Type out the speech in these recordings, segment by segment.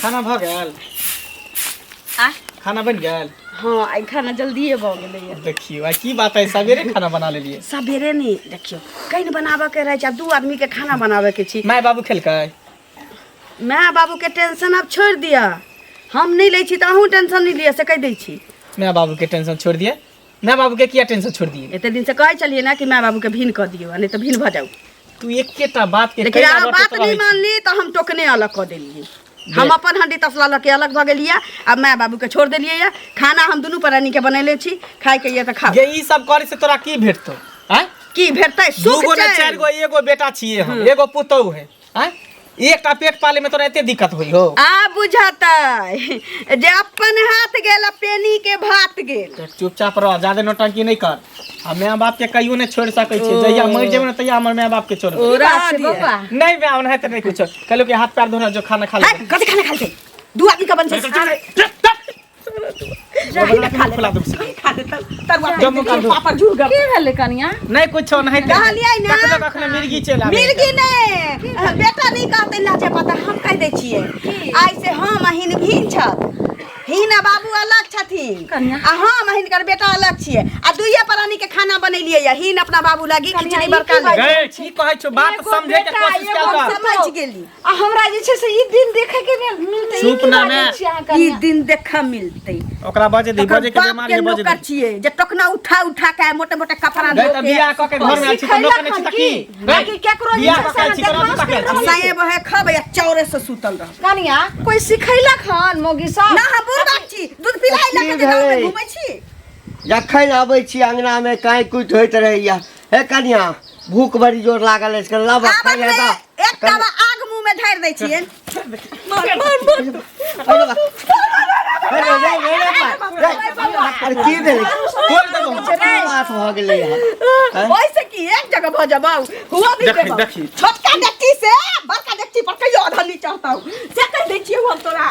खाना भऽ गेल? आ खाना बनि गेल? हँ, आइ खाना जल्दिए भऽ गेलैए। देखियौ, आइ की बात है, सवेरे खाना बना लेलियै। सवेरे नहि, देखियौ, कनि बनाबऽके रहै छै, आब दू आदमीके खाना बनाबऽके छी। माय बाबू खेलकै? माय बाबूके टेंशन आब छोड़ि दिअ, हम नहि लै छी तऽ अहूँ टेंशन नहि लिअ, से कहि दै छी। माय बाबूके टेंशन छोड़ि दिअ? माय बाबूके किया टेंशन छोड़ि दिअ? एते दिनसँ कहै छलियै ने कि माय बाबूके भिन्न कऽ दियौ, आ नहि तऽ भिन्न भऽ जाउ। तू एकेटा बात के लेकिन कैला अहाँ रटैत बात नहि रहै छी। मानली तऽ हम टोकने अलग कऽ देलियै। हम अपन हंडी तसला लऽ के अलग भऽ गेलियै आ माय बाबूके छोड़ि देलियै। यऽ खाना हम दुनू प्राणीके बनेले छी, खायके यऽ तऽ खाउ। गे, ई सब करे से तोरा की भेटतौ? आँय, की भेटतै? सुख दूगो ने चैन। चारि गो, एगो बेटा छियै हम, एगो पुतहु है। आँय, एकटा पेट पाले में तोरा एते दिक्कत होई हो? आ बुझतै जे अपन हाथ गेल आ पेनी के भात गेल। तो चुपचाप रह, ज्यादा नौटंकी नहीं कर। आ माय बाप के कहियो नहीं छोड़ सकै छी। जहिया मर जेबै ने तहिया हमर माय बाप के छोड़बै। ओ बात छै रह दिअ। बौआ? नहीं माय, ओनाहिते नहीं कुछो कहलू कि हाथ पैर धोना जो, खाना खा ले। है, कथी खाना खाइ छै? दू आदमी के बन छै। खुला दू। खा ले तब तरुआ। जम्मू काल दू। पापड़ झुर गल। की भेलै कनिया? नहीं कुछो नहीं। कहलियै ने। कखनो कखनो मिर्गी चलि आबै। मिर्गी ने बेटा नहीं कहते लाजे पता, हम कह दै छियै, आइ से हम अहिन भिन्न छथ। हिन बाबू अलग छथिन कनिया। आ हम हिनकर बेटा अलग छियै, आ दुइये प्राणी के खाना बनेलियै या हिन अपना बाबू लागी कनिया, खिचड़ी ई बड़का की ले। गै, की कहै छौ? बात एगो समझे के बेटा, कोशिश एगो कयल कर। समझ गेली। आ हमरा जे छै से ई दिन देखे के मिलतै? ई चुप की ना बाजै मैं। छी अहाँ ई कनिया? दिन देखऽ मिलतै। ओकरा बजे दी। तकर बजे के बाप बीमारी के है, बजे नौकर दी। छियै जे टोकना उठा उठा के मोटे मोटे कपड़ा गै, धो तऽ के बियाह कऽ के घर में आयल छी तऽ नौकर नहि छी तऽ की? गै, कि केकरो जे बियाह छै कऽ से के आयल छी, अहाँ कोना जूता देखभाल के आयल छी? साए बहे खबै आ चौरे से सुतल रह। कनिया, कोई सिखैलक हन मौगी सब? ना, हम बूढ़ बाप छी, दूध पिलाई लऽ के जे गाँव में घूमै छी। जखन अबै छी अंगनामे काँय कुटि होइत रहैया। हे कनिया, भूख बड़ी जोर लागल अछि, कनि लाबऽ आबक खाइ लए रे, दऽ। एक तवा आग मुंह में ढारि दै छियनि। मार मार मार। अरे बा- अरे रे, रे, रे, रे, अरे की भेलै? तोड़ि देबौ। की बात भऽ गेलै हन? ओइसे की एक जगह भऽ जबौ हुआ भी देखी, देबौ। देखी। छोटका डेकची से बड़का डेकची पर कहियो अधर नहीं चढ़तौ, से कहि दै छियौ हम तोरा।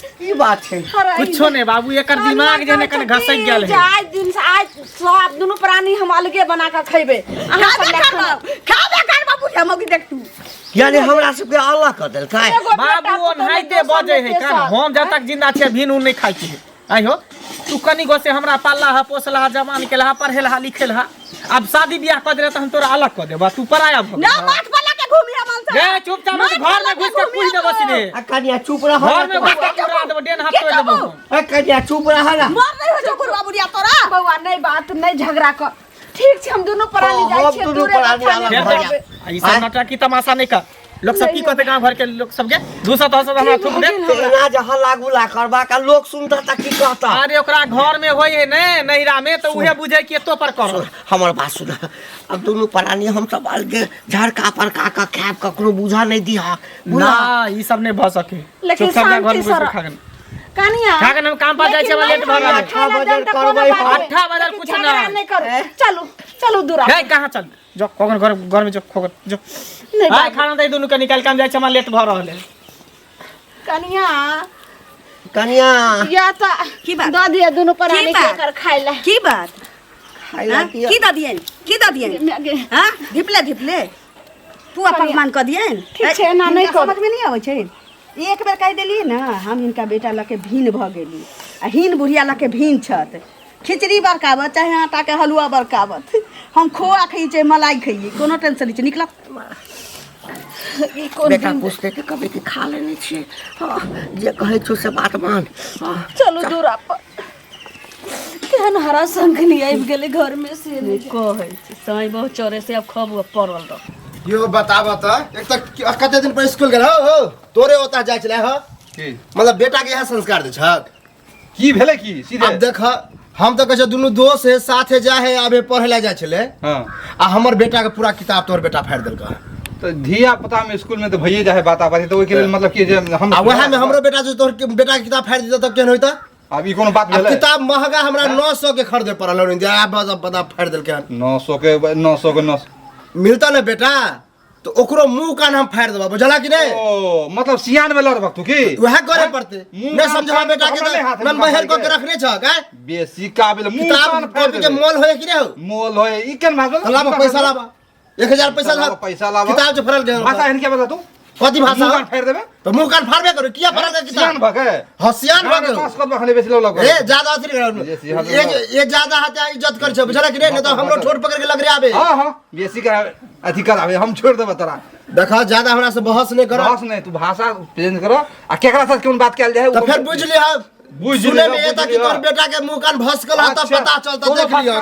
की बात छै? कुछो नहीं बाबू, एकर दिमाग जे ने कने घसक गेल है। आज दिन से आज सब दुनू प्राणी हम अलगे बना के खैबे। अहाँ खाबे सब लए खाना। करबौ, खाबे करबौ, बुढ़िया मौगी देख तू। यानी हमरा सबके अलग कऽ देलकै? एगो बेटा बाबू पुतोह ओनाहिते दोसर बजै ने है कान। तेसर। हम जब तक जिंदा छियै भिन उन नहीं खाइ छियै। आइ हो, तू कनी गो से हमरा पालला हा, पोसला हा, जवान केलहा, पढ़ेलहा लिखेलहा, अब शादी बियाह कऽ देले तऽ हम तोरा अलग कऽ देबऽ, तू पराया भऽ ना गेलह। माथ पर लके घूमिया मन से। गे, चुपचाप माथ घर में पर घुस के लके पूछ देबो सीधे। आ कनिया, चुप रह। घर में घुस के उड़ा देबो, डेन हाथ तोड़ देबो हम। ए कनिया, चुप रह ना। मर नहीं हो जो बुढ़वा बुढ़िया तोरा। बौआ, नहीं बात नहीं झगड़ा कर, ठीक छै? हम दुनू प्राणी हाँ, जाइ हम छियै दुनू दूरे प्राणी बथाने अलग मे भऽ रहबै। आ ई सब नौटंकी तमाशा नहीं कर। लोग सब की कहते? गांव घर के लोग सबके दूसरा तो सब हमरा थूक दे। एना जे हल्ला गुल्ला करबाक आ लोक सुनता तऽ की कहता? अरे, ओकरा घर में होय है ने नैहरा में, तो उहे बुझे कि एतो पर करो। हमर बात सुन, अब दुनू प्राणी हम सब अलगे झड़का पड़का कऽ खायब, ककरो बुझऽ नहि दिहक। ना, ई सब नहीं भ सके। लेकिन चुपचाप जा घर में शांति घुस के से खा गन। कनिया, खा गन, हम काम पर जाइ छियै, हमरा लेट भऽ रहल है। खाय लए देब तऽ करबै कोनो बात हम। नहि। अट्ठा बजल लेकिन कुछ झगड़ा नहि। नहि करू, चलू चलू दूरा। हे, कहाँ चल? जो खोगन, घर घर में जो खोगन जो। नहीं हाय बाबू। खाना दे दुनू के निकाल के, हम जाइ छी, हमरा लेट भऽ रहल है। कनिया। कनिया। या तऽ की बात? दऽ दिअ दुनू प्राणी की बात? के एकर खाय लए। की बात? खाइ लए हाँ? दिअ। की दऽ दियनि, की दऽ दियनि? हाँ, धिपले धिपले पुआ पकवान कऽ दियनि। ठीक छै, एना नहि हिनका करू। समझ में नहीं आबै छै। एक बेर कहि देलियै ने, हम हिनका बेटा लऽ के भिन्न भऽ गेली आ हिन बुढ़िया लऽ के भिन्न छथि। खिचड़ी बरकाबत चाहे आटाके हलुआ बरकाबत, हम खोआ खइयै चाहे मलाई खइयै, कोनो टेंशन नहि छै। निकलत। ई कोन बेटा दिन? पूछते कि कभी कि खा लेने छियै। हाँ, जे कहै छौ से बात मान। हाँ। चलू दूरा पर। केहन हरा शंखनी आबि गेलै घर में से नहि। कहै छी साँइ बहुत चोरे से आब खब पड़ल रह। यो बताब त, एक त कते दिन पर स्कूल गेल हो, हो तोरे ओता जाइ छलै हो। की? मतलब बेटा के इएह संस्कार दै छक? की भेलै की सीधे? आब देख, हम तऽ कहै छियै दुनू दोस्त है, साथे जाइ है, आबे पढ़े लए जाइ छलै। हाँ। आ हमर बेटा के पूरा किताब तोहर बेटा फाड़ि देलकै। तऽ धिया पुता में स्कूल में तऽ भइए जाइ है बात आबादी, तऽ ओहिके लेल मतलब की जे हम आ वएह में हमरो बेटा जे तोहर बेटा के किताब फाड़ि देतौ तऽ केहन होइतै? आब ई कोनो बात आब भेलै? किताब महगा हमरा 900 के खरीदे पड़ल हन, जे आब बदा बदा फाड़ि देलकै हन। 900 के, 900 के 900 मिलता ने बेटा तो ओकरो मुंह कान हम फाड़ि देबा, बुझला कि नहीं? ओ मतलब सियान में लड़बक तू की? वएह करे पड़ते। मुंह नहीं कान समझा फाड़ि बेटा के हमरा नहि हाथ में नन बहर पकड़ि कऽ के रखने छ का बेसी काबिल मुंह किताब कान फाड़ि कॉपी के देबै। मोल होय कि नहीं हो? मोल होय ई केन भाषा? लाबा पैसा, लाबा 1000 पैसा लाबा, लाबा पैसा लाबा। किताब जो फरल गेल। भाषा एहन क्या बता तू? कथी भाषा मुंह कान फाड़ि देबे तो मुंह कान फाड़बे करू किया पढ़ल के सियान किताब भऽ के हँ सियान भऽ गेल पास कदम खने बेसी लग ए ज्यादा अथी नहीं ये कर ये ये ज्यादा हत्या इज्जत कर छे बुझला कि नहीं नहीं तो हमरो ठोर पकड़ के लग रे आबे हां हां बेसी का अथी कराबे हम छोड़ देबे तोरा देखा ज्यादा हमरा से बहस नहीं कर बहस नहीं तू भाषा चेंज कर आ केकरा साथ कोन बात कैल जाए तो फिर बुझ लिया बुझ सुने लिह, में बुझ एता कि लिह। तोर बेटा के मुंह कान भसकल ह तब पता चलता देख लियो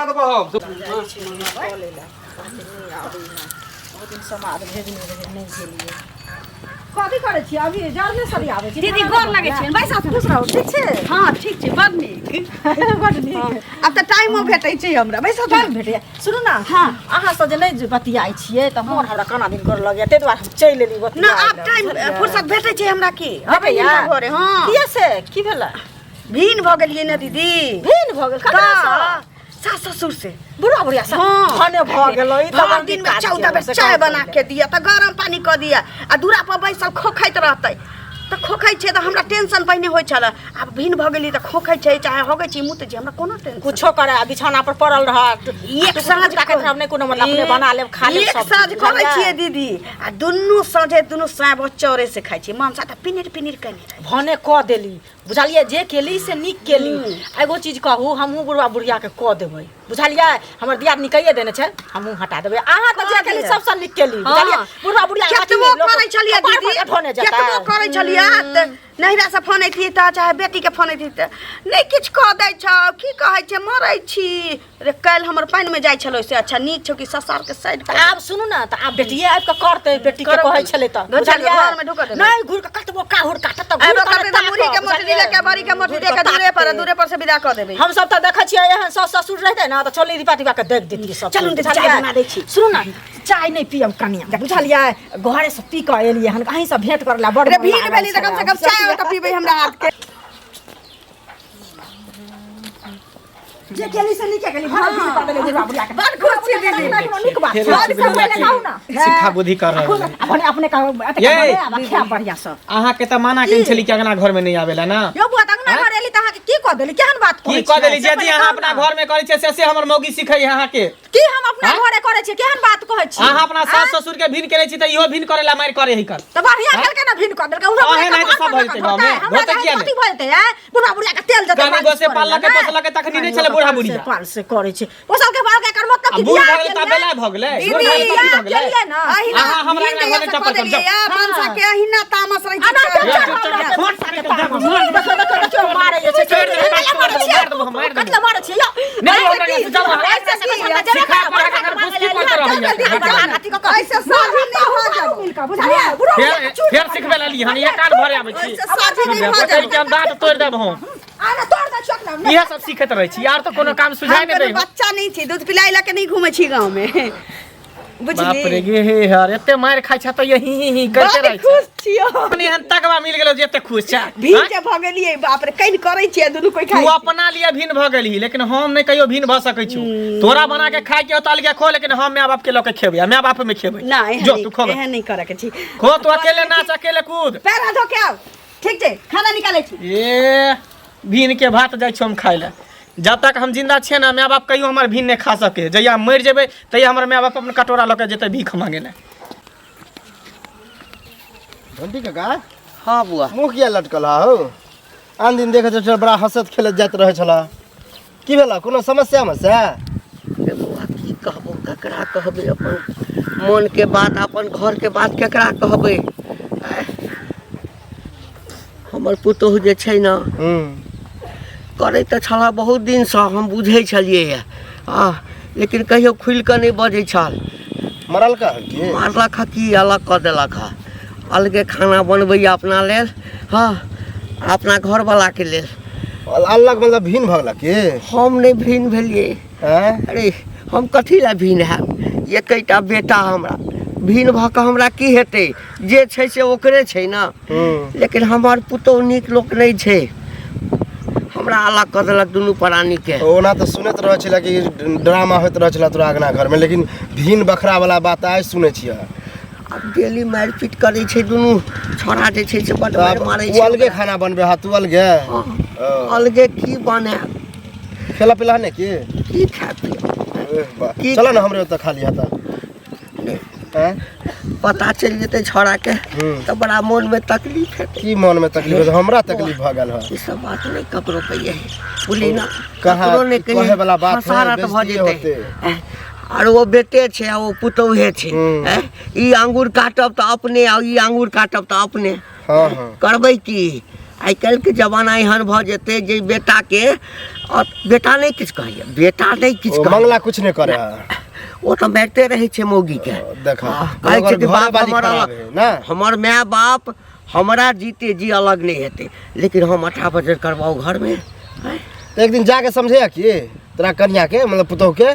कथी करै छी अभी जरने सरी आबै छी दीदी गोर लगै छै बैसा खुश रहू ठीक छै हँ ठीक छै बड नीक बड नीक आब तऽ टाइमो भेटै छै हमरा बैसा टाइम भेटैया सुनू ने हँ। अहाँ सब जे नहि जे बतियाइ छियै तऽ मोन हमरा केना दिन करऽ लगैया ताहि दुआरे हम चलि एली ना बतियाइ आब लए, टाइम बुझलियै? फुर्सत भेटै छै हमरा की भेटैया घरे हँ किया से की भेलै भिन भऽ गेलियै ने दीदी भिन भऽ गेल ककरासँ? सास ससुर से बुढ़ा बुढ़िया सब हाँ। भने भऽ गेलै ई तऽ भरि बड़ दिन में काज 14 बेर केलहुँ, से चाय कहू बना पहिले। के दिया तऽ गरम पानी कऽ दिया आ दूरा पर बैसल खोखैत रहतै तऽ खोखै छै तऽ हमरा टेंशन पहिने होइ छलै आब भिन भऽ गेली तऽ खोखै छै चाहे होगै छै मुँह तऽ हमरा कोनो टेंशन कुछो करे आ बिछौना पर पड़ल रहत एक साँझ ताकैत रहब नहि कोनो मतलब अपने बना लेब खा लेब एक सब साँझ चीज, करै बुझलियै? छियै दीदी आ दुनू साँझे दुनू साँझ चौरे से खाइ छियै मनसा तऽ पिनिर पिनिर कने रहै भने कऽ देली बुझलियै जे केली से नीक केली एगो चीज कहू हमहूँ बुढ़वा बुढ़ियाके कऽ देबै बुझलियै हमर दियादनी कहिए देने छै हमहूँ हटा देबै अहाँ तऽ जे केली सबसँ नीक केली बुझलियै बुढ़वा बुढ़िया के केतबो अथी लोक करै छलियै कपार दीदी पर ढोने जेतै। केतबो करै छलियै तऽ नैहरा से फोन अयतियै तऽ चाहे बेटीके फोन अयतियै तऽ नहि किछु कऽ दै छौ की कहै छै मरै छी रे काल्हि हमर पानिमे जाइ छलै से अच्छा नीक छौ कि ससारके साइड तऽ आब सुनू ने तऽ आब बेटिए आबि कऽ करतै बेटीके करब कहै छलै तऽ घुसल बुझलियै? घरमे ढुकऽ देबै। नहि घुर कऽ कतबो काहुर काटत तऽ घुरि आबो कऽ करतै तऽ मुरही के मोटरी लऽ के बड़ी के मोटरी दे के दूरे पर दूरे पर से विदा कऽ देबै हम सब तऽ देखै छियै एहन सास ससुर रहतै ने तऽ चली दीपा दीपा के देख देतियै सब चलू ने, बुझलियै? चाय बना दै छी। सुनू ने चाय नहि पियब कनिया बुझलियै घरे से पी कऽ एलियै हन अहीं से भेंट करै लए बड़ रे मोन भीड़ लागल भेली तऽ कम से कम छलै। चाय तऽ पीबै हमरा हाथ के जे केली से नीके केली भर भीड़ कर देले बुढ़ा बुढ़िया के बड़ खुश छी दीदी कोनो नीक बात फेर छै। से सब पहिले कहू ना सिखा बुद्धि कर रहल है। अपने अपने कहू एते ये। बने आब खाय बढ़िया से अहाँ के तऽ माना केने छली कि अंगना घर में नहीं आवेला ना यो बुआ त अंगना घर एली त अहाँ के की कह देली केहन बात की कहै कह देली छियै? जे जी अहाँ अपना घर में करै छियै से से हमर मौगी सिखै है अहाँ के की हम अपना आँय? घरे करै छियै केहन बात कहै छी अहाँ अपना सास ससुर के भिन केने छी तऽ इहो भिन करेला मारि करे ही कर त बढ़िया आँय? केलकै ना भिन कऽ देलकै उहो अहें नहि तऽ सब भऽ जेतै गाँवमे। हमरा धोतै किया नहि? कथी भऽ जेतै आँय? बुढ़ा बुढ़िया के तेल जेतै कनी मालिश गो से करै पालक लए, के नहि? पोसलक तखनी नहि कनी छलै ओकर बुढ़ा पाल से बुढ़िया। पाल से करै छै पोसल के बाल के एकर मतलब आ कि बूढ़ बियाह भऽ गेलै तऽ केलियै? बेला भऽ गेलै बूढ़ भऽ गेलै तऽ की भऽ गेलै केलियै ना अहिना अहाँ हमरा भिन अंगना जहिया घरमे से चप्पल कऽ देलियै जाउ। या मनसा के अहिना तामस रहै अना छै चल चल देखो देखो देखो मारै छै छोड़ि देबै, काटि देबै, मारि देबै, मारि देबै। कतला मारै छै यौ नहि हमरा यहाँ से जाउ अहाँ। ऐसे की सिखा पढ़ा के अगर फुसकी करते रहैया। ऐसे साझी नहि भऽ जाउ फेर फेर सिखबै लए एलियै हन एक कान भरे आबै छी ऐसे साझी नहि भऽ पकड़ि के हम दाँत तोड़ि देब हम इएह सब सीखैत रहै छी आर तऽ कोनो काम सुझाइ हम नहि कोनो दै बच्चा नहि छी दूध पिलाइ लऽ के नहि घूमै छी गाँव में बाप रे बुझली गे हे हर एते मारि खाइ छ तऽ यही ही ही करते बड रहै छै खुश छियौ अपने एहन तगवा मिल गेलो जे एते खुश छै भीड़ आँय? जे भऽ गेलियै बाप रे कनि करै छियै दुनू कोइ तू खाइ छै। अपना लिए भिन्न भऽ गेलही लेकिन हम नहि कहियो भिन्न भऽ सकै छी तोरा बना के खाय के होतौ अलगे खो लेकिन हम माय बाप के लऽ के खेबै आ माय बाप में खेबै ना एहन जो नहि तू खो एहन नहि करऽ के छी खो तू अकेले नाच अकेले कूद पैर हाथ धो के आउ ठीक छै खाना निकालै छी ए भिन के भात जाइ छौ हम खाय लए जब तक हम जिंदा छियै ने माय बाप कहियो हमर भिन नहि खा सके जहिया हम मरि जेबै तहिया हमर माय बाप अपन कटोरा लऽ के जेतै भीख मांगे लए घंटी काका हाँ बुआ मुँह किया लटकल हा हौ आन दिन देखैत छल बड़ा हँसैत खेलैत जाइत रहै छला की भेला कोनो समस्या मस्या रे बौआ की कहबो ककरा कहबै अपन मोनके बात अपन घरके बात केकरा कहबै आँय? हमर पुतोहु जे छै ने करै तऽ छला बहुत दिनसँ हम बुझै छलियै आ लेकिन कहियो खुलि कऽ नहि बजै छल मरलका हँ की मारलक हँ की अलग कऽ देलक हँ अलगे खाना बनबैए अपना लेल हँ अपना घरवलाके लेल अलग मतलब भिन्न भऽ गेला की हम नहि भिन्न भेलियै आँय अरे हम कथी लए भिन्न हैब एकैटा बेटा हमरा भिन्न भऽ कऽ हमरा की हेतै जे छै से ओकरे छै ने लेकिन हमर पुतोहु नीक लोक नहि छै हमरा अलग कऽ देलक दुनू प्राणीके ओना तऽ सुनैत रहै छलै कि ड्रामा होइत रहै छलै तोरा अङ्गना घरमे लेकिन भिन्न बखरा वाला बात आइ सुनै छियै आब डेली मारि पीट करै छै दुनू छोड़ा जे छै से बड मारि मारै ओ छै अलगे खाना बनबै हा तू अलगे हँ, अलगे की बनायब खेला पिला नहि की की खाय पियब चल ने हमरे ओतऽ खा लिहऽ तऽ नहि आँय? पता चलि जेतै छौड़ाके तऽ बड़ा मोनमे तकलीफ हेतै। की मोनमे तकलीफ हेतै? हमरा तकलीफ भऽ गेल हँ। ई सब बात नहि ककरो कहिए, बुझली ना? कहाँ ककरो नहि कहिए, कहै वाला बात है, हसारत भऽ बेइज्जती जेतै। होतै। आर ओ बेटे छै आ ओ पुतौहे छै। हूँ। हैं? ई आंगुर काटब तऽ अपने आ ई आंगुर काटब तऽ अपने। हँ हँ। करबै की, आइ काल्हिके जमाना एहन भऽ जेतै जे बेटाके और बेटा नहि किछु कहैए, बेटा नहि किछु ओ कहैए। मंगला कुछ नहि करे है। ओ तऽ मारिते रहै छै मौगीके। देखा, कहै छै कि ओकर बाप घरवाली हमर खराब अलग है, ना? हमर माय बाप हमरा जीते जी अलग नहि हेतै, लेकिन हम अठा बजर करबाउ घरमे। आँय? तऽ एक दिन जाके समझैया कि तोरा कनिया के, मतलब पुतोह के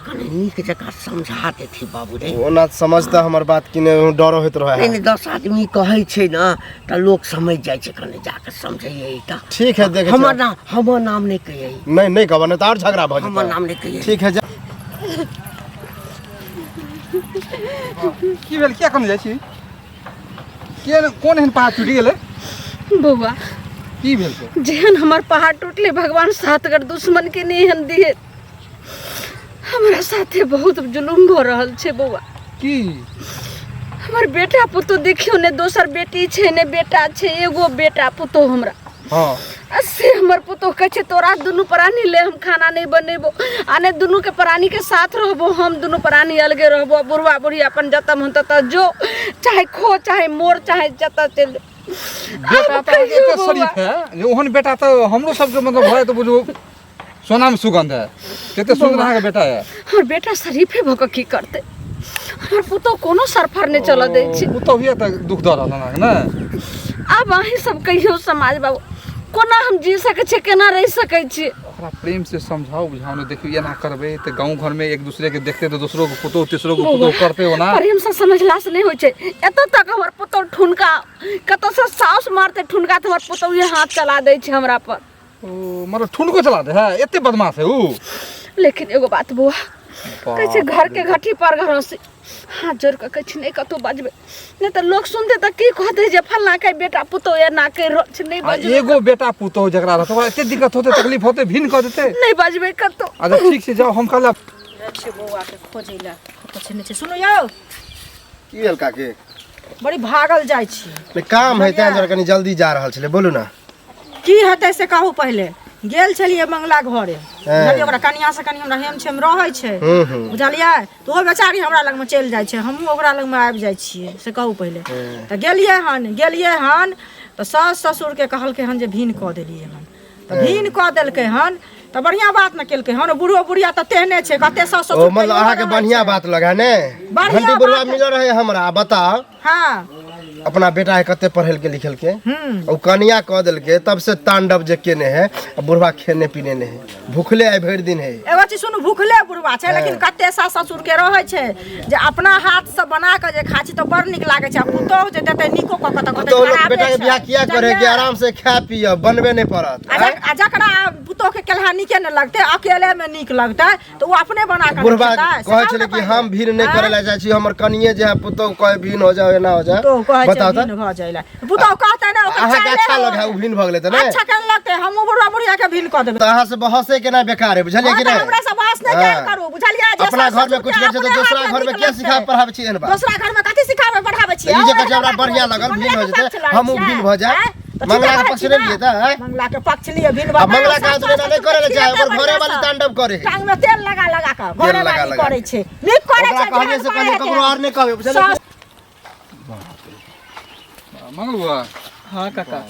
कनि नीक जकाँ समझा देथि बाबू रे। ओना समझता हमर बात कि नहि, डरो होइत रहै। नहि नहि, 10 आदमी कहै छै ने तऽ लोक समझि जाइ छै। कनि जाके समझैयै तऽ। ठीक है, देखै हमर छियै। नाम, हमर नाम नहि कहियै। नहि नहि कहब, नहि तऽ आओर झगड़ा भऽ हमर जेतै। नाम नहि कहियै। ठीक है, जा। की भेल, किया कने जाइ छी? के कोन एहन पहाड़ टूटि गेलै? बौआ, की भेल से? जेहन हमर पहाड़ टूटले, भगवान सातगर दुश्मन के नहीं एहन दिए। हमरा साथे बहुत जुलुम भऽ रहल छै बौआ। की? हमर बेटा पुतोह देखियौ ने, दोसर बेटी छै ने बेटा छै, एगो बेटा पुतोह हमरा। हँ। आ से हमर पुतोह कहै छै तोरा दुनू प्राणी ले हम खाना नहीं बनेबो, आ ने दुनू के प्राणी के साथ रहबो, हम दुनू प्राणी अलगे रहबो। बुढ़वा बुढ़ी अपन जतऽ मन ततऽ जो, चाहे खो चाहे मोर चाहे जतऽ चलि जो। बेटा तऽ अहाँके एते शरीफ है जे ओहन बेटा तऽ हमरो सबके मतलब भए तऽ बुझू सोना में सुगंध है, कते सुंदर अहाँके बेटा है। हमर बेटा शरीफे भऽ कऽ की करतै, हमर पुतोह कोनो सरफर नहि चलऽ दै छै। पुतोहिए तऽ दुख दऽ रहल अहाँके ने। आब अहीं सब कहियौ समाज बाबू, कोना हम जी सकै छियै, केना रहि सकै छियै? ओकरा प्रेम से समझाउ बुझाउ ने, देखियौ एना करबै तऽ गाँव घरमे एक दूसरे के देखते तऽ दोसरो के पुतोह तेसरो के पुतोह करते ओना। प्रेम से समझला से नहि होइ छै। एतऽ तक हमर पुतोह ठुनका कतऽ से साउस मारते ठुनका तऽ हमर पुतोह हाथ चला दै छै हमरा पर। ओ मतलब ठुनको चला दे है, एते बदमाश है ऊ। लेकिन एगो बात बौआ, कहै छै घर के घटी पर घरोसी, हाथ जोड़ कऽ कहै छै नहि कतहु बजबै, नहि तऽ लोक सुनतै तऽ की कहतै जे फल्लाँ के बेटा पुतोह एना करि रहल छै। नहि आ बजबै। एगो बेटा पुतोह जकरा रहतै ओकरा एते दिक्कत होतै, तकलीफ होतै, भिन्न कऽ देतै। नहि बजबै कतहु। अच्छा ठीक छै, जाउ, हम काल्हि छै बौआके खोजै लए कतऽ छै नहि छै। सुनू यौ। की भेल काकी? बड़ी भागल जाइ छी। नहि, काम है तें दुआरे कनि जल्दी जा रहल छलै, बोलू ना। की हेतै से कहू। पहिले गेल छलियै मंगला घरे, बुझलियै? ओकरा कनिया से कनि हमरा हेम छेम रहै छै, हूँ हूँ बुझलियै? तऽ ओ बेचारी हमरा लगमे चलि जाइ छै, हमहूँ ओकरा लगमे आबि जाइ छियै। से कहू, पहिले तऽ गेलियै हन, गेलियै हन तऽ सास ससुरके कहलकै हन जे भिन्न कऽ देलियै हन, तऽ भिन्न कऽ देलकै हन तऽ बढ़िआँ बात ने केलकै हन। बूढ़ो बुढ़िया तऽ तेहने छै, कते सास ओ ससुर मतलब तैयो अहाँके रहै बढ़िआँ छै। बात लगा ने। बढ़िआँ घंटी बुढ़वा बात। मिलल रहे हमरा, बताउ। हँ। अपना बेटा है कते पढ़ेलके लिखेलके, हूँ ओ कनिया कऽ देलके तब से तांडव जे केने है, आ बुढ़वा खेने पीने नहि है, भूखले आइ भरि दिन है। एगो चीज सुनू, भूखले बुढ़वा छै, लेकिन कते सास ससुर के रहै छै जे अपना हाथ से बना कऽ जे खा छी तऽ बड़ नीक लागै छै, आ पुतोहु जे देतै नीको कऽ कऽ तऽ कहतै तो लोग खराबे बेटा के छै। बियाह किया करे कि बुझलियै? आराम से खाय पिय, बनबे नहि पड़त। आ जकरा पुतोह के केलहा नीके नहि लगतै, अकेले मे नीक लगतै तऽ ओ अपने बना कऽ बुढ़वा खेतै, से कहै खाउ छलै ने कि पहिले। हम भीड़ नहि आँय? करे लए जाइ छी, हमर कनिये जे है पुतोह कहे भिन्न हो जाओ, एना हो जाओ। पुतोहु कहै छै बताउ तऽ। भिन्न भऽ जाइ लए, पुतोहु कहतै ने ओकर अहाँके चाइले अच्छा होय। लगे ओ भिन्न भऽ गेलै तऽ नहि अच्छा केना लगतै? हमहूँ बुढ़वा बुढ़िया के भिन्न कऽ देबै। तऽ अहाँ से बहसे केना बेकार है, बुझलियै हँ कि तऽ नहि? हमरा से बहस नहि कयल हँ। करू, बुझलियै? जे अपना सास घर में ससुर कुछ के करै छै तऽ अपने दोसरा हाथ घर में नीक किया लगतै। सिखाबै पढ़ाबै छी एहन बात? दोसरा घर में कथी सिखाबै पढ़ाबै छियै? ई जे कहै छै ओहे हमरा बात बढ़िया बोलै छी, लगल, भिन्न मंगला हो के जेतै, पक्ष लड़ै हमहूँ छियै, भिन्न भऽ जायब। आँय? तऽ ठीके मंगला के कहै पक्ष छी नहि ने? लियै तऽ आँय? मंगला के पक्ष लिए भिन्न आ मंगला के आदमी एना नहि करै लए चाहे, ओकर घरे वाली तांडव करे है। टांग में तेल लगा लगा कऽ तेल घरे लगा वाली लगा करै छै, नीक करै ओकरा छै। कहलियै से जेहन कहलियै, करै ककरो आर नहि कहबै, बुझलियै? सास मंगल बुआ। हाँ काका।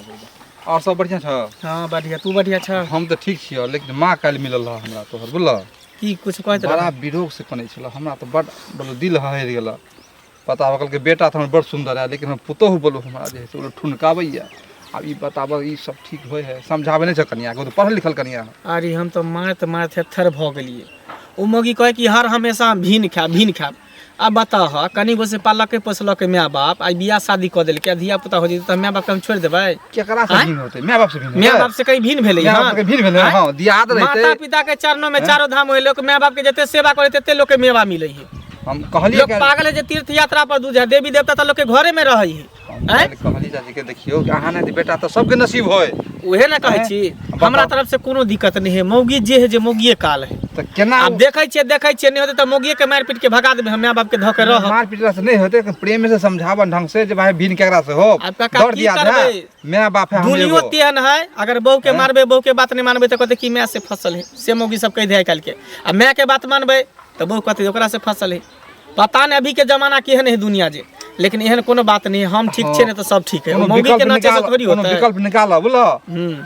और सब बढ़िया छ? हाँ बढ़िया, तू बढ़िया छ? हम तऽ ठीक छियै, लेकिन माँ काल्हि मिलल रह हमरा तोहर, बुझलह? की कुछ कहैत बड़ा रह? विरोग से कनै छल हमरा, तऽ बड बोलो दिल हहरि गेल। पता कहलकै बेटा तऽ हमर बड़ सुन्दर है, लेकिन हम पुतोहु बोलो हमरा जे है से ओ ठुनकाबैया। आब ई बताबऽ, ई सब ठीक होइ है? समझाबै नहि छै कनियाके, ओ तऽ पढ़ल लिखल कनिया है। अरे हम तऽ मारैत मारैत थेथर भऽ गेलियै। ओ मौगी कहै कि हर हमेशा हम भिन खायब, भिन खायब। आब बताह, कनि गो से पाललकै पोसलकै माय बाप, आइ बियाह शादी कऽ देलकै आ धिया पुता हो जेतै तऽ माय बापके हम छोड़ि देबै? केकरा से आँय? भिन्न होतै? माय बाप से भिन्न माय होतै? बाप से कहीं भिन्न भेलै? माय बाप हन? से भिन्न भेलै? आँय? हँ, दियाद रहितै। माता पिता के चरणों में चारो धाम होय, लोक माय बाप के जते सेवा करे तते लोक के मेवा मिलै है। हम कहलियै लोक पागल है जे तीर्थ यात्रा पर दूर जाय, देवी देवता तऽ लोक के घरे में रहै है। आँय? कहली चाची के देखियो कि अहाँ नहि बेटा तऽ सबके नसीब होय। उहे ने कहै छी, हमरा तरफ से कोनो दिक्कत नहीं है। मौगी जे है जे मौगिए काल है। तऽ केना आब देखै छियै, देखै छियै नहि होतै तऽ मौगिए के मारि पीट के भगा देबै, हम माय बाप के धऽ के रहब। मार पीटला से नहीं होते, प्रेम से समझावन ढंग से जे भाई भीन केकरा से हो। आब काका दौड़ की दिया करबै? माय बाप है हम दुनियो एगो। तेहन है, अगर बहू के मारबै, बहू के बात नहीं मानबै तऽ कहतै कि माय से फसल है, से मौगी सब कहि दे आइ काल्हि के। आ माय के बात मानबै तऽ बहू कहतै ओकरा से फसल है। पता नहीं अभी के जमाना केहन है दुनिया जे, लेकिन एहन कोनो बात नहीं है, हम ठीक छे नहीं तो सब ठीक है। कोनो मौगी के विकल्प नाचे से निकाल, थोड़ी कोनो होता है। विकल्प निकाल बुझलो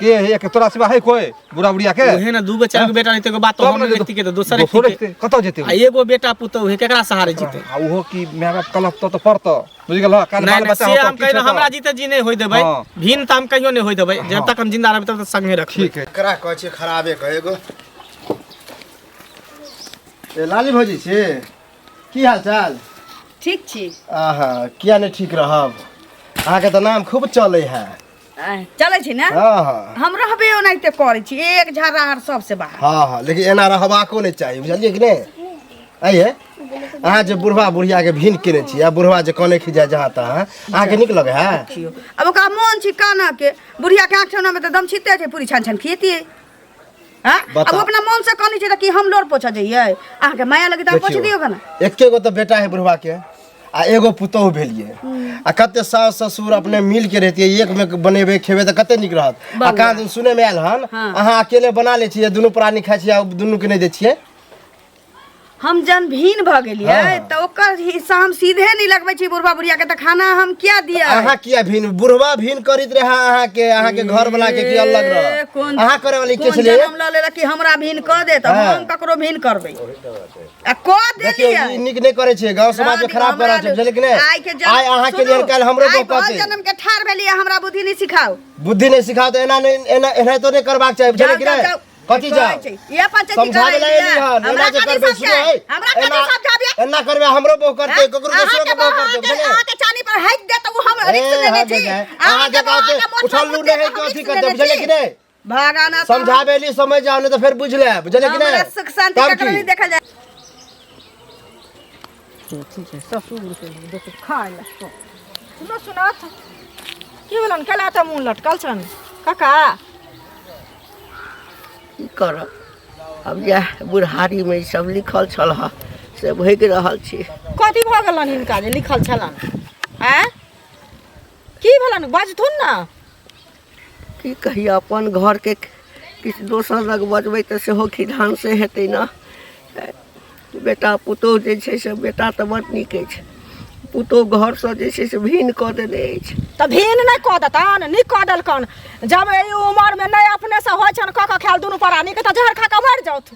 के एक तोरा सिवा है कोई बुढ़ा बुढ़िया के? उहे ना दूगो चार गो बेटा रहते, एगो बात तब हम ने नहीं देखती के तो दोसर दोसर देखती देखते, कतऽ जेतै के। आ एगो बेटा पुतोह है, केकरा सहारे जीते? आ उहो की माय बाप कलप तो पड़त, बुझि गेलह? काल्हि नहीं बाल नहीं, बच्चा से होतौ, हम किछु कहियो हेतौ। हमरा जीते जी नहीं होय देबै, हाँ। भिन्न तऽ हम कहियो नहीं होय देबै, जब तक हम जिंदा रहबै तब तक संगे रखबै। ठीक है। करा कहै छियै खराबे कहे एगो। ए लाली भौजी छी, की हाल चाल? ठीक छी। आहा, किया नहीं ठीक रहब, अहाँके तऽ नाम खूब चलै है। चलै छी ने? हाँ हाँ। हम रहबे ओनाहिते करै छी, एक झर्रा हर सबसे बाहर। हाँ हाँ, लेकिन एना रहबाको नहि चाही, बुझलियै कि नहि? आइए अहाँ जे बुढ़वा बुढ़िया के भिन केने छी, आ बुढ़वा जे कने खिजाय जहाँ तहाँ, अहाँके नीक लगै है? देखियौ, आब ओकरा मोन छी कानऽ के, बुढ़िया के आँख ठेहुना में तऽ दम छिते छै, पूरी छान छान खियतियै। हाँ? बताउ। आब अपना मन से कानै छै तऽ की हम लोर पोछऽ जइयै? अहाँके माया लगे तऽ पोछि दियौ कना। एके गो तऽ बेटा है बुढ़वा के, आ एगो पुतोहु भेलियै, आ कते सास ससुर अपने मिल के रहतियै, एक में बनेबै खेबै तऽ कते नीक रहत। आ कहाँ दिन सुनै में आयल हन अहाँ अकेले बना लै छियै, दुनू प्राणी खाइ छियै आ दुनू के नहि दै छियै। हम जन भीन भऽ गेलियै हाँ। तऽ ओकर हिस्सा हम सीधे नहि लगबै छी बुढ़वा बुढ़िया के, तऽ खाना हम किया दियै? अहाँ किया भीन? बुढ़वा भीन करैत रहे अहाँके, अहाँके घर वाला के की अलग रह? कोन अहाँ करे वाली के कोन छलियै? जन्म लऽ लेलक कि हमरा भीन कऽ दे, तऽ हाँ। हम ककरो भीन करबै? आ कऽ देखियौ, देलियै। ई नीक नहि करै छियै, गाँव समाज में खराब कऽ रहल छै, बुझलियै कि नहि? आइ के जन्म आइ अहाँके लिए काल्हि हमरो आइ गप कहतै। जन्म के ठाढ़ भेलियै, हमरा बुद्धि नहि सिखाउ। बुद्धि नहि सिखाउ तऽ एना नहि, एना एनाहितो नहि करबाक चाही, बुझलियै कि जाउ, नहि? जाउ, जाउ। कथी जाउ? कहै छै, इएह पंचायती समझाबै करै लए एली हन, हमरा एना जे कथी करबै, सुनो समझाय? है, हमरा कथी एना समझाबियै? एना करबै हमरो बहु करतै, ककरो दोसरो के अहाँके बहु बहु करतै, बुझलियै? अहाँके चानी पर हाइक दे तऽ ओ हम ए, रिक्स लेने हाँ, छी। बेटा, अहाँ अहाँके जे बहु कहतै, अहाँके मोट उठल पर नहि है देत, कि हम अथी रिक्स करतै, लेने बुझलियै छी। कि नहि? भागाना तऽ समझाबै ली समझ जाउ, नहि तऽ फेर बुझि लेब, बुझलियै कि नहि? हमरा सुख शांति तब ककरो की? नहि देखल जाय। ससुर के देखो खाय ला। सुनो सुनत की भेलन, केला तऽ मुँह लटकल छन काका? की करब अब, इएह बुढ़ारीमे ई सब लिखल छल हँ से भोगि रहल छी। कथी भऽ गेलन हिनका जे लिखल छलन? आँय, की भेलन, बजथुन ने। की कहिए, अपन घरके किछु दोसर लग बजबै तऽ सेहो खिधान से हेतै ने। बेटा पुतोहु जे छै से, बेटा तऽ बड़ नीक अछि, पुतोहु घरसँ जे छै से भिन्न कऽ देने अछि। तऽ भिन्न नहि कऽ देतन, नीक कऽ देलकन। जब एहि उमरमे नहि अपनेसँ होइ छनि कऽ कऽ खायल दुनू प्राणीके, तऽ जहर खा कऽ मरि जाउथ।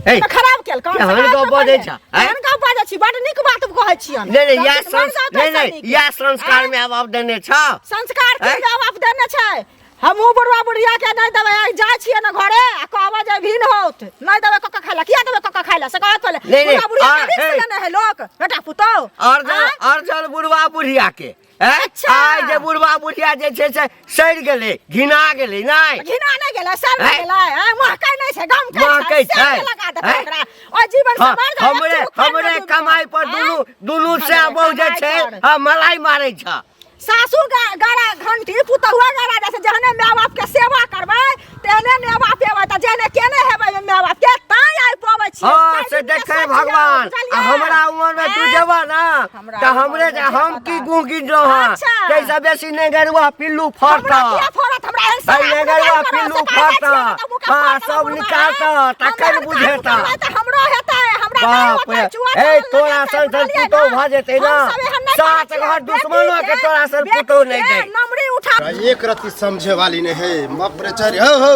हे, तऽ खराब केलकन। केहन गप बजै छ, आँय? केहन गप बाजै छी, बड नीक बात कहै छियन। नहि नहि, इएह मरि जाउथ नहि एहिसँ नहि, नीक। इएह संस्कार माय बाप देने छ? संस्कार के आँय? माय बाप देने छै? हमहूँ बुढ़वा बुढ़िया के नहि देबै। आइ जाइ छियै ने घरे आ कहबै जे भिन होत, नहि देबै कक्का खाइ लए। किया देबै कक्का खाइ लए से कहत पहिले। नहि, नहि, बुढ़वा बुढ़िया के रिक्स हे। लेने है लोक बेटा पुतोह। अर्जल अर्जल बुढ़वा बुढ़िया के, हैं? अच्छा। आइ जे बुढ़वा बुढ़िया जे छै से सड़ि गेलै, घिना गेलै, नहि घिना नहि गेलै, सड़ नहि आँय? गेलै, आँय? महकै नहि छै, गमकै महकै छै, सेंट छै, लगा देतै आँय? ओकरा ओहि जीवन से हाँ, मर जाए, हमरे एक चुटकी हमरे पानि मे कमाई पर डूबि जाए। दुनू दुनू हमरे से बहु जे कमाई छै पर। हाँ, मलाई मारै छ। सासु गारा घंटी, पुतहुआ गारा जाइ छै। जहने माय बाप के सेवा करबै तेहने माय बाप एबै, तऽ जेहने केने हेबै माय बाप के ताहि आइ पबै छियै। हाँ ताहि से दिन के देखे सोचियौ, भगवान, आ बुझलियै? हमरा उमर में तू आँय? जेबा ना हमरा तऽ हमरे उमर जे में हम जेबा की तऽ। गुह गिन रहो हँ, अच्छा। ताहिसँ बेसी नेगरुआ पिल्लू हमरा फड़त। किया फड़त? हमरा एहन भाई सवाल नेगरुआ नहि करब, पिल्लू से कहै फड़त। छियै ने तऽ मुँह के हाँ फाड़त सब बुढ़वा, निकालत आँय? तखन हमरा एहन बुझेता। काम करबै तऽ हमरो हेतै, हमरा नहि बाप होतै, रे, चुआ ए चावल तोरा लगेतै, सन सन बुझलियै पुतोहु ने? भऽ जेतै ना, हम सब एहन नहि सात करै घर छियै। दुश्मनो के बेटीके- तोरा सन पुतोहु नहि बेटीके दै। नमरी उठा एक रत्ती समझे वाली नहीं है मप रे चढ़ हो हो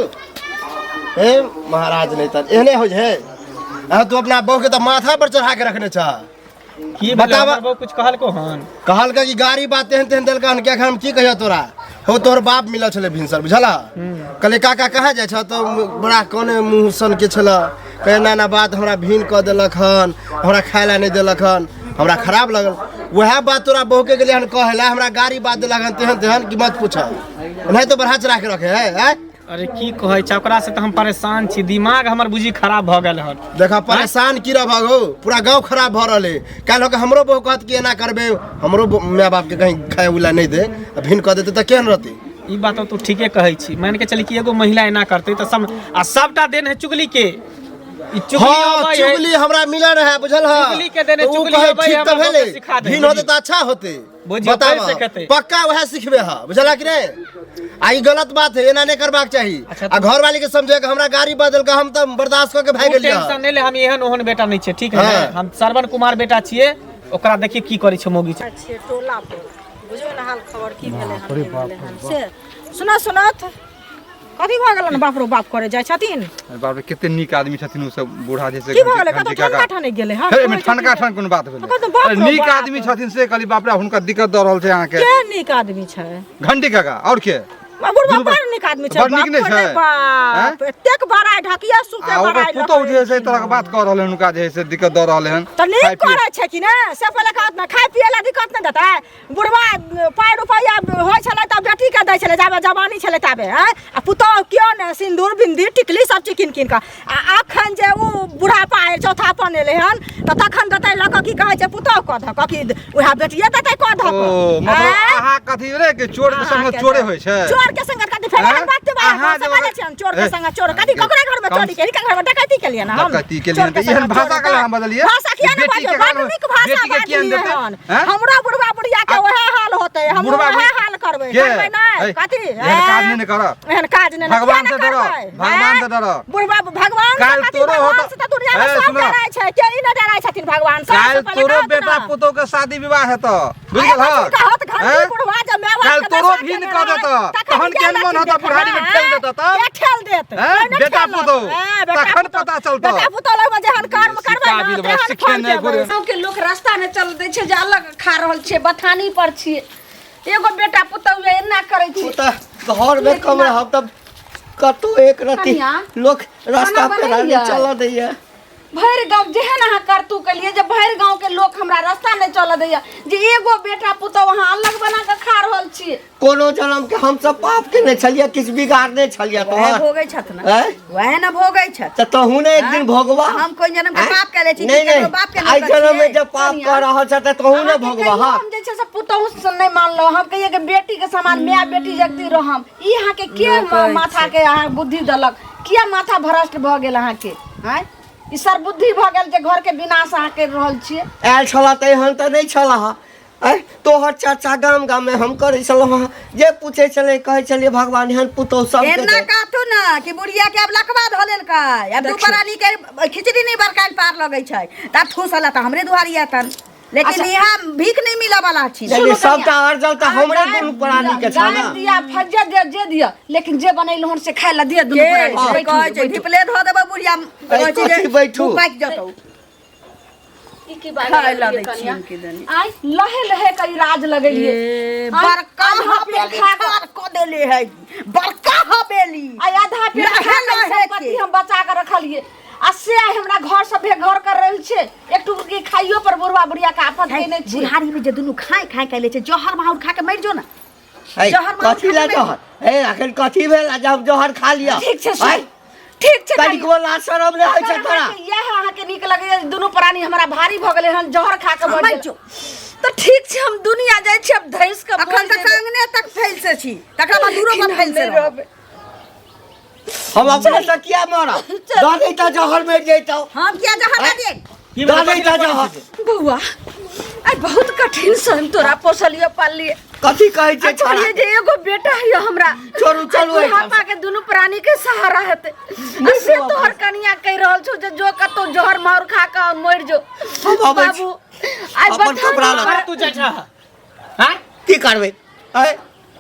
हे महाराज, नहीं तर एहने हो है। अहाँ तू अपना बहू के तऽ माथा पर चढ़ा के रखने छ। की बताबऽ। बताब, कुछ कहलको हन? कहलका कि गाड़ी बात तेहन तेहन देलका हन, किया हम की कहियो तोरा। हो तोहर बाप मिलल छलै भिनसर, बुझला? कहले काका कहाँ जाइ छ, तऽ बड़ा कोने मुँह सन के छल, कहे ना ना बात हमरा भिन कऽ देलक हन, हमरा खाय ला नहि देलक हन। हमरा खराब लगल। वएह बात तोरा बहू के गेलै हन कहै ला, हमरा गाड़ी बात देलक हन तेहन तेहन कि मत पूछ, नहीं तो बढ़ा चढ़ा के रखे है, आँय? अरे की कहै छै, ओकरा से तऽ हम परेशान छी, दिमाग हमर बुझी खराब भऽ गेल हन। देखा परेशान की रह हो, पूरा गांव खराब भऽ रहल है। काल्हि होके हमरो बहु कहत कि एना करबे, हमरो माय बाप के कहीं खाए उला नहीं दे, आ भिन कऽ देते तऽ केहन रहतै? ई बात तू ठीके कहै छी। मान के चली कि एगो महिला एना करतै तऽ सब आ सबटा देन है चुगली के। ई चुगली हाँ, अबै है। चुगली हमरा मिलल रहे, बुझल है? चुगली के देने तो उ चुगली कहै, अबै ठीक है, तऽ हमरा भेलै, बहुते सिखा दे, भिन होतै बुझी। तऽ अच्छा होतै। बुझियौ, बताबऽ, कैसे खेतै? पक्का वएह सिखबे है, बुझला कि नहीं? आ ई गलत बात है, एना नहीं करबाक चाही। अच्छा, आ घर वाली के समझे कि हमरा गाड़ी बदल के हम तऽ बर्दाश्त कऽ के भागि तू गेलियै। टेंशन नहीं ले, हम एहन ओहन बेटा नहीं छियै, ठीक है? हाँ। हम श्रवण कुमार बेटा छियै, ओकरा देखिए की करै छै मौगी। छियै टोला पर, बुझियौ ने हाल खबर की भेलै हन, नहि भेलै हन से। सुना सुनत कथी भऽ गेलन? बाप रो बाप करे जाइ छथिन। अरे बाप रे, कते नीक आदमी छथिन ओ सब बूढ़ा जे से। की भऽ गेलै? घंटी कतौ काका। ठनका ठनकि गेलै हन? हे, एहिमे ठनका ठन कोनो बात भेलै? कतौ बाप अरे रो नीक बाप। आदमी छथिन से कहली, बाप रे, हुनका दिक्कत दऽ रहल छै अहाँके। के नीक आदमी छै? घंटी काका और के? बुढ़वा दुनू बड़ नीक आदमी छै। बड़ नीक नहि बाप रे छै? बाप, एतेक बड़ाइ ढकिया सुते आ ओकर बड़ाइ पुतहु जे है से एहि तरहके बात कऽ रहल हन, हुनका जे है से दिक्कत दऽ रहल हन। तऽ नीक खाय पिए- करै छै कि ने से पहिले कहत ने, खाय पिए लए दिक्कत नहि देतै बुढ़वा? पाइ रुपैआ होइ छलै तऽ बेटीके दै छलै, जाबे जवानी छलै ताबे। आँय, आ पुतहु केओ ने सिन्दूर बिन्दी टिकली सब चीज कीन कीन कऽ। आ अखन जे ओ बुढ़ापा आयल, चौथापन एलै हन, तऽ तखन देतै लऽ कऽ की कहै छै पुतहु कऽ धऽ कऽ कि उएह बेटिए देतै कऽ धऽ कऽ? ओ मतलब आँय? अहाँ कथी रे कि चोर के संग अहाँके चोरे तऽ- होइ छै? चोर के संग कथी फेर आँय? एहन बात के बारे अहाँ में जे कहै छियनि, चोर के ए, संग चोर कथी? ककरा घर में कम- चोरी केली? घर में डकैती केलियै ना हम? डकैती केलियै चोर के तऽ एहन संग भाषा चोर केला हम बजलियै? भाषा किया ने बेटी के बाजबै? बड घर में- नीक भाषा बेटी के किया ने बाजलियै देतै? हन। आँय? हमरो बुढ़वा बुढ़िया के आ- वएह हाल होतै, हम बुढ़वा वएह बुढ़- हाल करबै। के? करबै नहि ए, कथी? एहन काज नहि ने करब। एहन काज नहि ने, भगवान किया से ने डरऽ, करबै? भगवान आँय? से डरऽ। बुढ़वा भगवान से काल्हि कथी? तोरो भगवान होतऽ- से तऽ दुनिया में ए, सब सुनऽ। डराइ छै, के ई नहि डराइ छथिन भगवान से? काल्हि पहिले तोरो कहत बेटा ने। पुतोह के शादी विवाह हेतऽ, बुझि अरे गेलहक? बच्चा कहत घंटी हैं? बुढ़वा जे माय बाप काल्हि के तोरो दशा भिन्न केने कऽ रहै, देतऽ, तखन तहन के केहन मन लड़की हेतऽ? देखबै, बुढ़ारी में ठेल देतऽ तब? के ठेल देत? हैं? कोइ नहि बेटा ठेलत। पुतोह, हैं, बेटा तखन पुतोह। पता चलतऽ। बेटा पुतोह लगमे जेहन कर्म करबै सिक्का ने, भी तेहन सिखे फल नहि देबै। घुरे। गाँव के लोक रास्ता नहि चल दै छै जे अलग खा रहल छियै, बथानी पर छियै, एगो बेटा पुतहु ये एना करै छै। ओ तऽ घरमे कम रहब तब कतौ एक रति कनिया, लोक रास्ता खाना पेरा नहि बनैया? चलऽ दैया। भरि गाँव जेहन अहाँ करतू केलियै जे भरि गाँव के लोक हमरा रास्ता नहि चलऽ दैया जे एगो बेटा पुतहु अहाँ अलग बना कऽ खा रहल छियै। कोनो जन्म के हमसब पाप केने छलियै, किछु बिगाड़ने छलियै वएह तोहर? भोगै छथि ने। आँय? वएह ने भोगै छथि। तऽ तहू ने एक दिन भोगबा। हम कोइ जन्म के आँय? पाप केले छी कि नहीं ककरो नहीं, बाप के आइ नौकर जन्म में छियै? जब पाप कऽ रहल छ तऽ तहू ने अहाँके भोगबा। कहियो हाँ हम जे छै से पुतहु से नहि मानलहुँ, हम कहियै कि बेटी के समान माय बेटी जगती रहम। ई अहाँके के माथा के अहाँ बुद्धि देलक? किया माथा भ्रष्ट भऽ गेल अहाँके? आँय, ई सरबुद्धि भऽ गेल जे घर के विनाश अहाँ करि रहल छियै। आयल छलह तऽ एहन तऽ नहि छलह। आँय, तोहर चर्चा गाम गाममे हम करै छलहुँ हँ, जे पूछै छलै कहै छलियै भगवान एहन पुतोहु सबके एना दे। कहथु ने कि बुढ़िया के आब लकवा धऽ लेलकै, आब दू प्राणी के खिचड़ी नहि बरकायल पार लगै छै तऽ आब ठूसल तऽ हमरे दुआरी एतन, लेकिन यहाँ भीख नहीं मिलऽ वाला छी। लेकिन सबटा अर्जल तऽ हमरे दुनू प्राणी के छ गारि ने। दिया, फज्जत दिया, जे दिया, लेकिन जे बनेलहुँ हन से खाय लए दिया दुनू के प्राणी। से बैठू, कहै छै बैठू। धिपले धऽ देबै बुढ़िया, कहै छै जे कथी बैठू? मुँह पाकि जतौ। ई की बात खाय लए लगलियै दै कनिया? छियनि कि दनी। आँय, लहे लहे के ई राज लगेलियै। ए, आँय, बड़का आधा पेट हवेली खा कऽ खार कऽ देले है, बड़का हवेली। आइ आधा पेट लहे खा कऽ ई लहे संपत्ति के। हम बचा कऽ रखलियै आ से आइ हमरा घर से बेघर कर रहल छै। एक टुकड़ी खाइयो पर बुढ़वा बुढ़िया के आफत केने छी। बुढ़ारी में जे दुनू खाय खाय के ले छै, जहर माहुर खा के मरि जो ना। है, जहर माहुर कथी खा लए के जहर? हे, अखन कथी भेल आ जब जहर खा लिअ? ठीक छै, सुन। आँय, ठीक छै कनिया। कनिको लाज शरम नहि होइ छै अगर तोरा? अहाँके इएह अहाँके नीक लगैया जे दुनू प्राणी हमरा भारी भऽ गेलै हन, जहर खा कऽ मरि मरि जो, जो। तऽ ठीक छै, हम दुनिया जाइ छी, आब धैस कऽ अखन मरि तक जेबै। आंगने तक फैल से छी, तकरा बाद दूरो पर लेकिन हम फैल से नहि रहब। रहबै। हम अपने से किया मरब? दऽ दै तऽ जहर मरि जैतौ। हम किया जहर दऽ दियै? की दऽ भेलै? दै तऽ जहर। बौआ, आइ बहुत कठिन से हम तोरा पोसलियो पाललियै। कथी कहै छै आ छोड़ा? कहलियै जे एगो बेटा है हमरा, छोड़ू, चलू आइ एहिठाम। बुढ़ापा के दुनू प्राणी के सहारा हेतै, आ से तोहर कनिया कहि रहल छौ जे जो कतौ जहर मार खा कऽ मरि जो। हम अबै छी। बाबू, आइ अपन बथानी कपड़ा लऽ। पर तू जाइ छह? हाँ? की करबै? आँय,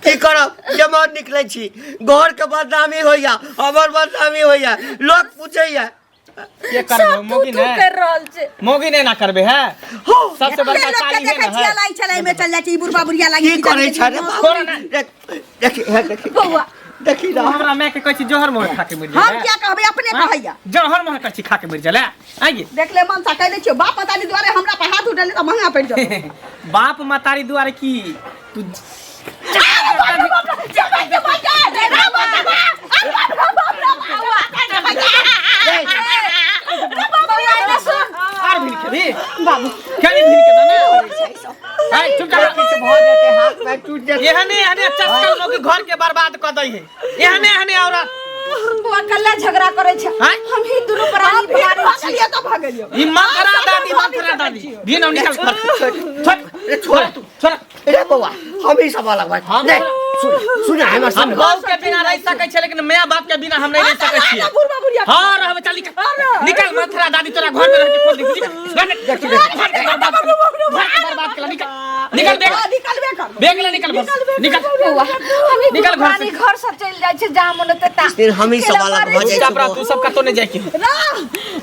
की करब? जमा निकलै छी, घरके बदनामी होइया, हमर बदनामी होइया, लोक पूछैया। के करबे सब तू मौगी तू ने कर रहल छै। मौगी ने ना करबे है। सबसे बड़का एते लोक के चाली है देखै ना छियै है। लाइ छलै, एहिमे चल जाइ छै ई बुढ़बा बुढ़िया लागि की करै छै रे बाबू? छोड़ ना। देख, देखी, हे, देखी। बौआ। देखी तू ना। हमरा माय के कहै छी जहर मोहर खा के मरि हम जाए? किया कहबै, अपने कहैया। जहर मोहर कहै छी खा के मरि जाए आइए। देख ले मनसा, कहि दै छियौ, बाप मतारी दुआरे हमरा पर हाथ उठेले तऽ महंगा पड़ि जेतौ। बाप मतारी दुआरे की तू बर्बाद कऽ दै है एहने एहने औरत। बौआ कल्ला झगड़ा करै छै। आँय? हम ही दुनू प्राणी भारी भऽ छी। गेलियै तऽ भऽ गेलियै। ई मंथरा दादी, मंथरा दादी भी ना निकल घर से। छोड़। रे छोड़। तू छोड़। रे बौआ, हम ई सब अलग बात हम- नहीं, सुन सुन हमर हम सुन। बहू के बिना रह सकै छियै, लेकिन माय बाप के बिना हम नहीं रह सकै छियै। बुढ़वा बुढ़िया। हाँ, रहबे। चल निकल, निकल। मंथरा दादी तोरा घर में रह के खोल दी। निकल घर में। देखी, देखी। घर के बर्बाद कर, घर के बर्बाद कर। निकल, निकल बेग। निकलबे कर। बेग ले निकल घर से। निकल। बौआ, हम ही निकल दुनू घर से। प्राणी घर से चलि जाइ छै जहाँ मन होतै ता। फिर हम ही सब अलग भऽ जाइ। चुपचाप रह तू, सब कतौ नहीं जाय के। रह,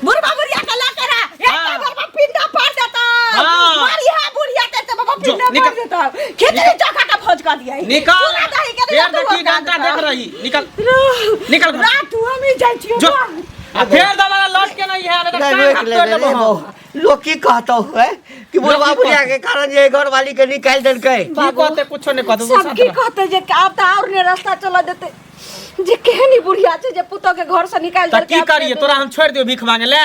बुढ़वा बुढ़िया के लऽ के रह। हाँ। एक बार पिंडा पार देता। हाँ। मारी है बुढ़िया के तऽ बाबा जो, पिंडा निकल। पार देता, खिचड़ी चोखा के भोज कऽ दिया। निकल। चूड़ा दही के फेर देखी डंटा देख रही। निकल, निकल घर। रात हम ही जाइ छियै। जो, आ फेर दोबारा लौट के नहीं है, नहीं तो नहीं, टांग रोक हाथ ले तोड़ रे देबो हम। बौआ। लोग की कहतो है कि बुढ़वा लोग की बुढ़िया के कारण जे घर वाली के निकालि देलकै? की कहते? कुछो नहीं कहते। सब की कहते जे आब तऽ आओर ने रास्ता चलऽ देतै जे केहन ई बुढ़िया छै जे पुतोह के घर से निकालि तऽ देलकै। की करिए? तोरा हम छोड़ि दियौ भीख मांगे ले?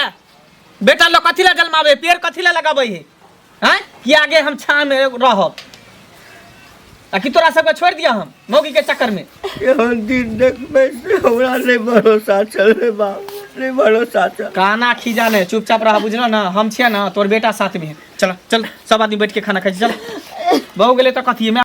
बेटा लोग कथी ला जन्मावे, पेड़ कथी ला लगाबै है? हैं कि आगे हम छाँ में रहब? आ कि तोरा सबके छोड़ि दिया हम मौगी के चक्कर में? एहन दिन देखबै से हमरा नहि भरोसा छल रे बाप, नहि भरोसा छल। काना खीजा नहीं, चुपचाप रह, बुझल ना? हम छियै ना, तोर बेटा साथ में है। चल चल, सब आदमी बैठ के खाना खाइ छी। चल, बहु गेलै तऽ कथी मैं